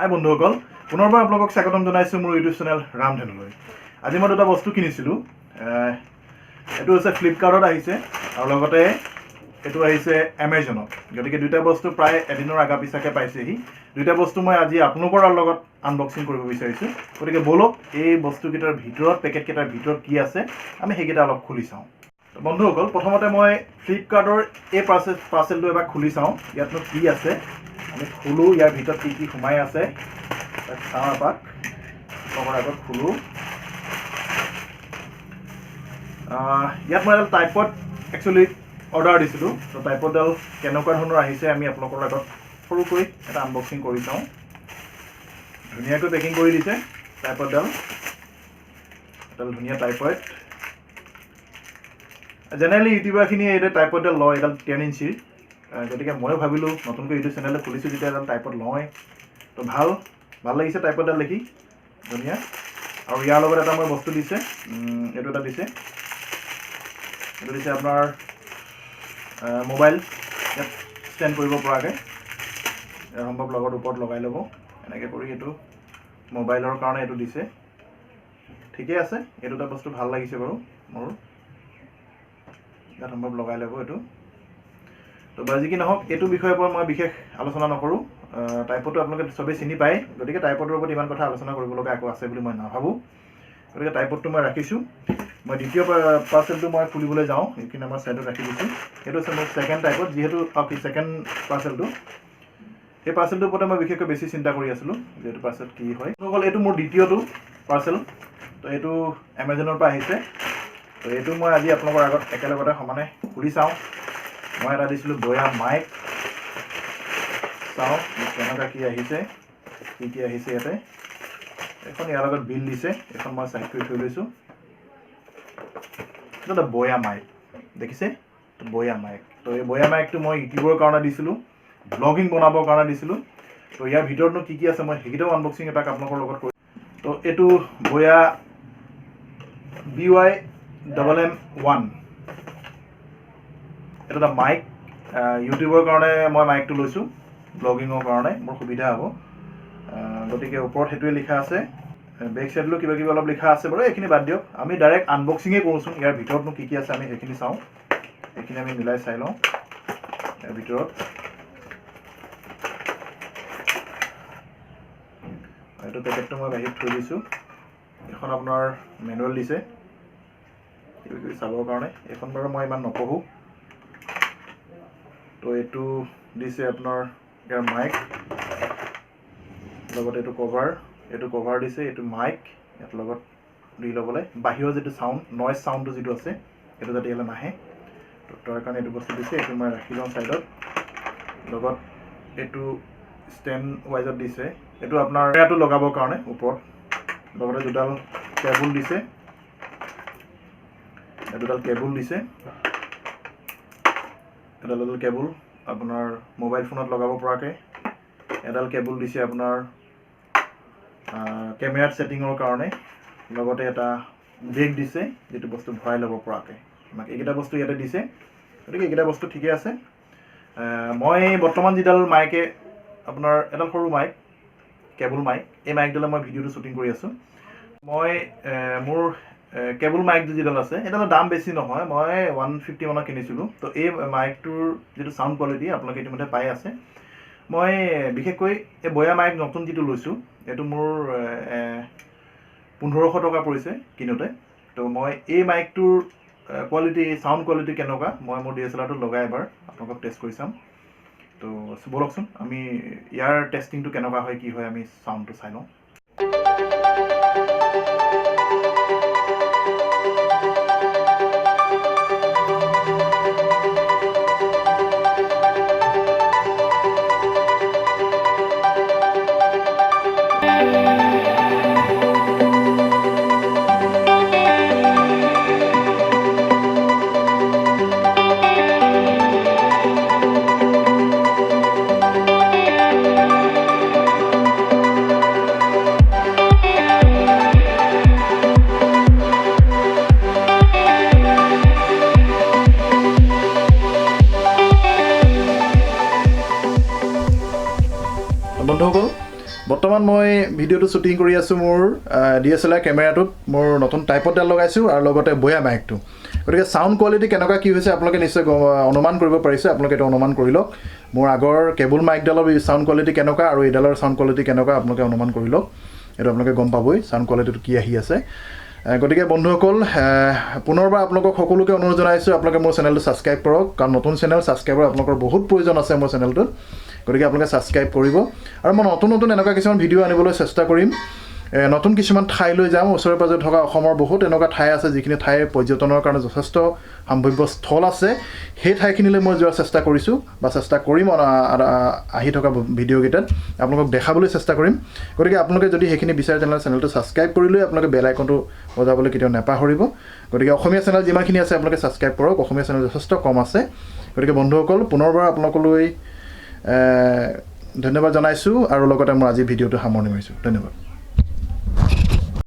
হাই বন্ধুসকল, পুনৰবাৰ আপোনালোকক স্বাগতম জনাইছোঁ মোৰ ইউটিউব চেনেল ৰামধেনুলৈ। আজি মই দুটা বস্তু কিনিছিলোঁ। এইটো হৈছে ফ্লিপকাৰ্টত আহিছে আৰু লগতে এইটো আহিছে এমেজনত। গতিকে দুইটা বস্তু প্ৰায় এদিনৰ আগা পিছাকৈ পাইছেহি। দুইটা বস্তু মই আজি আপোনালোকৰ লগত আনবক্সিং কৰিব বিচাৰিছোঁ। গতিকে ব'লক, এই বস্তুকেইটাৰ ভিতৰত, পেকেটকেইটাৰ ভিতৰত কি আছে, আমি সেইকেইটা অলপ খুলি চাওঁ। বন্ধুসকল, প্ৰথমতে মই ফ্লিপকাৰ্টৰ এই পাৰ্চেলটো এবাৰ খুলি চাওঁ, ইয়াতনো কি আছে। আমি খোলোঁ, ইয়াৰ ভিতৰত কি কি সোমাই আছে তাক চাওঁ এপাক। আপোনালোকৰ আগত খোলোঁ। ইয়াত মই এডাল ট্ৰাইপড একচুৱেলি অৰ্ডাৰ দিছিলোঁ। ত' ট্ৰাইপডডাল কেনেকুৱা ধৰণৰ আহিছে, আমি আপোনালোকৰ আগত সৰুকৈ এটা আনবক্সিং কৰি চাওঁ। ধুনীয়াকৈ পেকিং কৰি দিছে ট্ৰাইপডডাল। এডাল ধুনীয়া ট্ৰাইপড। জেনেৰেলি ইউটিউবাৰখিনিয়ে এইটো ট্ৰাইপডডাল লয়, এডাল 10 ইঞ্চিৰ। গতিকে ময়ো ভাবিলোঁ, নতুনকৈ ইউটিউব চেনেল খুলিছোঁ যেতিয়া এডাল ট্ৰাইপড লওঁৱেই। তো ভাল ভাল লাগিছে ট্ৰাইপডডাল দেখি, ধুনীয়া। আৰু ইয়াৰ লগত এটা মই বস্তু দিছে, এইটো এটা দিছে। এইটো দিছে আপোনাৰ মোবাইল ইয়াত ষ্টেণ্ড কৰিব পৰাকৈ। ইয়াৰ সম্ভৱ লগত ওপৰত লগাই ল'ব এনেকৈ কৰি। এইটো মোবাইলৰ কাৰণে এইটো দিছে। ঠিকেই আছে, এই দুটা বস্তু ভাল লাগিছে বাৰু মোৰ। ইয়াত সম্ভৱ লগাই ল'ব এইটো। তো বাৰু যি কি নহওক, এইটো বিষয়ৰ ওপৰত মই বিশেষ আলোচনা নকৰোঁ। ট্ৰাইপডটো আপোনালোকে চবেই চিনি পায়, গতিকে ট্ৰাইপডৰ ওপৰত ইমান কথা আলোচনা কৰিব লগা একো আছে বুলি মই নাভাবোঁ। গতিকে ট্ৰাইপডটো মই ৰাখিছোঁ। মই দ্বিতীয় পাৰ্চেলটো মই খুলিবলৈ যাওঁ। এইখিনি আমাৰ ছাইডত ৰাখি দিছোঁ। সেইটো হৈছে মোৰ ছেকেণ্ড ট্ৰাইপড, যিহেতু কি ছেকেণ্ড পাৰ্চেলটো। এই পাৰ্চেলটোৰ ওপৰতে মই বিশেষকৈ বেছি চিন্তা কৰি আছিলোঁ, যিহেতু পাৰ্চেল কি হয়। অকল এইটো মোৰ দ্বিতীয়টো পাৰ্চেল। তো এইটো এমেজনৰ পৰা আহিছে। তো এইটো মই আজি আপোনালোকৰ আগত একেলগতে সমানে খুলি চাওঁ। মই এটা দিছিলোঁ বয়া মাইক। চাওঁ কেনেকুৱা কি আহিছে, কি কি আহিছে ইয়াতে। এখন ইয়াৰ লগত বিল দিছে, এইখন মই চাইড কৰি থৈ লৈছোঁ। এইটো এটা বয়া মাইক, দেখিছে, বয়া মাইক। তো এই বয়া মাইকটো মই ইউটিউবৰ কাৰণে দিছিলোঁ, ব্লগিং বনাবৰ কাৰণে দিছিলোঁ। তো ইয়াৰ ভিতৰতনো কি কি আছে, মই সেইকেইটাও আনবক্সিং এপাক আপোনালোকৰ লগত কৰিম। তো এইটো বয়া BY MM1, এইটো এটা মাইক। ইউটিউবৰ কাৰণে মই মাইকটো লৈছোঁ, ব্লগিঙৰ কাৰণে মোৰ সুবিধা হ'ব। গতিকে ওপৰত সেইটোৱে লিখা আছে। বেক চাইডলৈও কিবা কিবি অলপ লিখা আছে বাৰু, এইখিনি বাদ দিয়ক। আমি ডাইৰেক্ট আনবক্সিঙেই কৰোঁচোন। ইয়াৰ ভিতৰতনো কি কি আছে, আমি সেইখিনি চাওঁ। সেইখিনি আমি মিলাই চাই লওঁ। ইয়াৰ ভিতৰত এইটো পেকেটটো মই বাহিৰত থৈ দিছোঁ। এইখন আপোনাৰ মেনুৱেল দিছে কিবা কিবি চাবৰ কাৰণে। এইখন বাৰু মই ইমান নপঢ়োঁ। তো এইটো দিছে আপোনাৰ ইয়াৰ মাইক, লগতে এইটো কভাৰ, এইটো কভাৰ দিছে। এইটো মাইক ইয়াত লগত দি ল'বলৈ, বাহিৰৰ যিটো চাউণ্ড, নইজ চাউণ্ডটো যিটো আছে, সেইটো যাতে ইয়ালৈ নাহে, তো তাৰ কাৰণে এইটো বস্তু দিছে। এইটো মই ৰাখি লওঁ ছাইডত। লগত এইটো ষ্টেণ্ড ৱাইজত দিছে, এইটো আপোনাৰ ইয়াতো লগাবৰ কাৰণে ওপৰত। লগতে দুডাল কেবুল দিছে, এই দুডাল কেবুল দিছে। এডাল এডাল কেবুল আপোনাৰ মোবাইল ফোনত লগাব পৰাকৈ, এডাল কেবুল দিছে আপোনাৰ কেমেৰাত ছেটিঙৰ কাৰণে, লগতে এটা বেগ দিছে যিটো বস্তু ভৰাই ল'ব পৰাকৈ। আমাক এইকেইটা বস্তু ইয়াতে দিছে। গতিকে এইকেইটা বস্তু ঠিকে আছে। মই বৰ্তমান যিডাল মাইকে, আপোনাৰ এডাল সৰু মাইক, কেবুল মাইক, এই মাইকডালে মই ভিডিঅ'টো শ্বুটিং কৰি আছোঁ। মই মোৰ কেবুল মাইকটো যিডাল আছে, সেইডালৰ দাম বেছি নহয়, মই 150 মানত কিনিছিলোঁ। তো এই মাইকটোৰ যিটো চাউণ্ড কোৱালিটি, আপোনালোকে ইতিমধ্যে পাই আছে। মই বিশেষকৈ এই বয়া মাইক নতুন যিটো লৈছোঁ, এইটো মোৰ 1500 টকা পৰিছে কিনোতে। তো মই এই মাইকটোৰ কোৱালিটি, চাউণ্ড কোৱালিটি কেনেকুৱা, মই মোৰ DSLRটোত লগাই এবাৰ আপোনালোকক টেষ্ট কৰি চাম। তো ব'লকচোন, আমি ইয়াৰ টেষ্টিংটো কেনেকুৱা হয়, কি হয়, আমি চাউণ্ডটো চাই লওঁ। বৰ্তমান মই ভিডিঅ'টো শ্বুটিং কৰি আছোঁ মোৰ ডিএছএলআৰ কেমেৰাটোত, মোৰ নতুন ট্ৰাইপডডাল লগাইছোঁ আৰু লগতে বয়া মাইকটো। গতিকে চাউণ্ড কোৱালিটি কেনেকুৱা কি হৈছে, আপোনালোকে নিশ্চয় অনুমান কৰিব পাৰিছে। আপোনালোকে এইটো অনুমান কৰি লওক, মোৰ আগৰ কেবুল মাইকডালৰ চাউণ্ড কোৱালিটি কেনেকুৱা আৰু এইডালৰ চাউণ্ড কোৱালিটি কেনেকুৱা, আপোনালোকে অনুমান কৰি লওক। এইটো আপোনালোকে গম পাবই চাউণ্ড কোৱালিটিটো কি আহি আছে। গতিকে বন্ধুসকল, পুনৰবাৰ আপোনালোকক সকলোকে অনুৰোধ জনাইছোঁ, আপোনালোকে মোৰ চেনেলটো ছাবস্ক্ৰাইব কৰক, কাৰণ নতুন চেনেল, ছাবস্ক্ৰাইবাৰ আপোনালোকৰ বহুত প্ৰয়োজন আছে মোৰ চেনেলটোত। গতিকে আপোনালোকে ছাবস্ক্ৰাইব কৰিব আৰু মই নতুন নতুন এনেকুৱা কিছুমান ভিডিঅ' আনিবলৈ চেষ্টা কৰিম। নতুন কিছুমান ঠাইলৈ যাম। ওচৰে পাঁজৰে থকা অসমৰ বহুত এনেকুৱা ঠাই আছে, যিখিনি ঠাই পৰ্যটনৰ কাৰণে যথেষ্ট সম্ভাৱ্য স্থল আছে। সেই ঠাইখিনিলৈ মই যোৱাৰ চেষ্টা কৰিছোঁ বা চেষ্টা কৰিম। আহি থকা ভিডিঅ'কেইটাত আপোনালোকক দেখাবলৈ চেষ্টা কৰিম। গতিকে আপোনালোকে যদি সেইখিনি বিচাৰে, তেনেহ'লে চেনেলটো ছাবস্ক্ৰাইব কৰি লৈ আপোনালোকে বেল আইকনটো বজাবলৈ কেতিয়াও নাপাহৰিব। গতিকে অসমীয়া চেনেল যিমানখিনি আছে, আপোনালোকে ছাবস্ক্ৰাইব কৰক। অসমীয়া চেনেল যথেষ্ট কম আছে। গতিকে বন্ধুসকল, পুনৰবাৰ আপোনালোকলৈ ধন্যবাদ জনাইছোঁ আৰু লগতে মই আজি ভিডিঅ'টো সামৰণি মাৰিছোঁ। ধন্যবাদ।